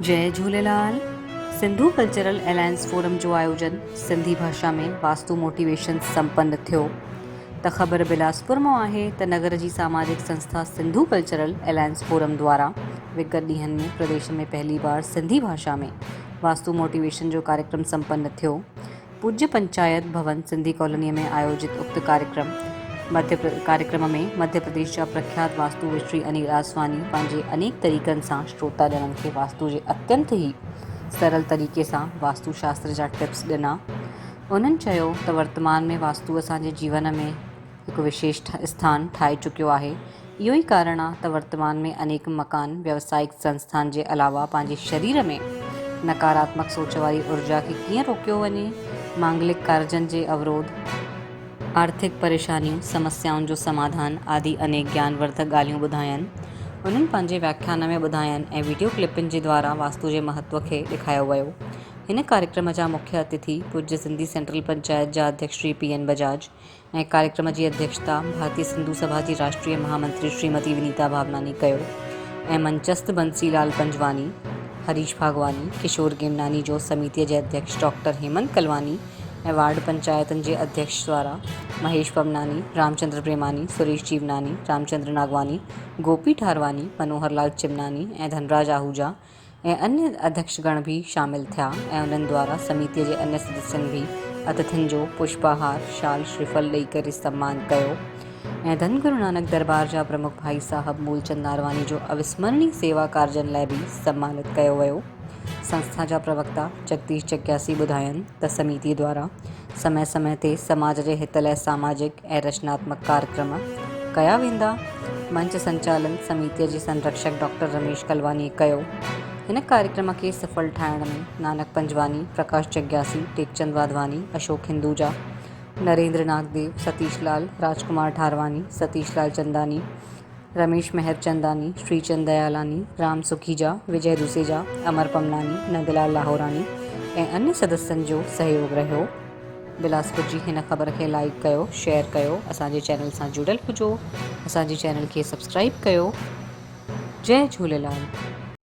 جئي Jhulelal Sindhu cultural alliance forum جو آيوجن سنڌي ڀاشا ۾ واستو موٽيويشن سمپن ٿيو ته خبر بلاسپور مان آهي ته نگر جي ساماجڪ سنسٿا سنڌو ڪلچرل الائنس فورم دوارا وگت ڏينهن ۾ پرديش ۾ پهلي بار سنڌي ڀاشا ۾ واستو موٽيويشن جو ڪاريڪرم سمپن ٿيو. پوڄ پنچائت ڀون سنڌي ڪالونيء ۾ آيوجت اڪت ڪاريڪرم مڌيه ڪاريڪرم ۾ مڌيه پرديش جا پرکيات واستو وشري انيل آسواني پنهنجي انيڪ طريقن سان شروتا ڄڻن کي واستو جي اتينت ئي سرل طريقي سان واستو شاستر جا ٽپس ڏنا. انهن چيو ته ورتمان ۾ واستو اسان جي جيون ۾ هڪ وشيش اسٿان ٺاهي چڪيو آهي. اهو ئي ڪارڻ آ ته ورتمان ۾ انيڪ مڪان، ويوسائڪ سنسٿان جي علاوه پنهنجي شرير ۾ نڪاراتمڪ سوچ واري ارجا کي ڪيئن روڪيو وڃي، مانگلڪ ڪارجن جي اوروڌ، آرٿڪ پريشانيون، سمسيائن جو سماڌان آدي انيڪ گيان ورڌڪ ڳالهيون ٻڌاين. انهن پنهنجي وياکيان ۾ ٻڌاين ۽ وڊيو ڪلپن جي دوارا واستو جي مهتو کي ڏيکايو ويو. هن ڪاريڪرم جا مکيه اتٿي پوڄ سنڌي سينٽرل پنچائت جا اڌيڪش شري پي اين بجاج، ۽ ڪاريڪرم جي اڌيڪشتا ڀارتي سنڌو سڀا جي راشٽريه مهامنتري شريمتي ونيتا ڀاوناني ڪيو ۽ منچست بنسي لال پنجواني، هريش ڀاڳواني، ڪشور گيمناني جو سميتيء جي اڌيڪش ڊاڪٽر هيمنت ڪلواني ۽ وارڊ پنچائتن جي اڌيڪش دوارا مهيش پمناني، رامچندر پريماني، سريش جيوناني، رامچندر ناگواني، گوپي ٺارواني، منوهر لال چمناني ۽ ڌنراج آهوجا ۽ انيه اڌيڪشگڻ به شامل ٿيا ۽ انهن دوارا سميتيء جي انيه سدسين به اتٿين جو پشپاهار، شال شريفل ڏئي ڪري سمان ڪيو ۽ ڌن گرو نانڪ دربار جا پرمک ڀائي صاحب مولچند نارواني جو اوسمرڻي سيوا ڪارجن لاء به سمانت ڪيو ويو. سنسٿا جا پروڪتا جگديش جگياسي ٻڌاين ته سميتي دوارا سمي سمي تي سماج جي هت لاء ساماجڪ ۽ رچناتمڪ ڪاريڪرم ڪيا ويندا. منچ سنچالن سميتيء جي سنرڪشڪ ڊاڪٽر رميش ڪلوانيء ڪيو. هن ڪاريڪرم کي سڦل ٺاهڻ ۾ نانڪ پنجواني، پرڪاش جگياسي، ٽيڪچند واڌواني، اشوڪ هندوجا، نريندر ناگديو، ستيش لال، راجڪمار ٺارواني، ستيش لال چنداني، رميش مهرچنداني، شريچند ديالاني، رام سکيجا، وجئه دوسيجا، امر پمناني، نندلال لاهوراني ۽ انيه سدسين جو سهيوڳ رهيو. بلاسپور جي هن خبر کي لائيڪ ڪيو، شيئر ڪيو، اسان جي چينل سان جڙيل هجو، اسان جي چينل کي سبسڪرائيب ڪيو. جئي جهوليلال.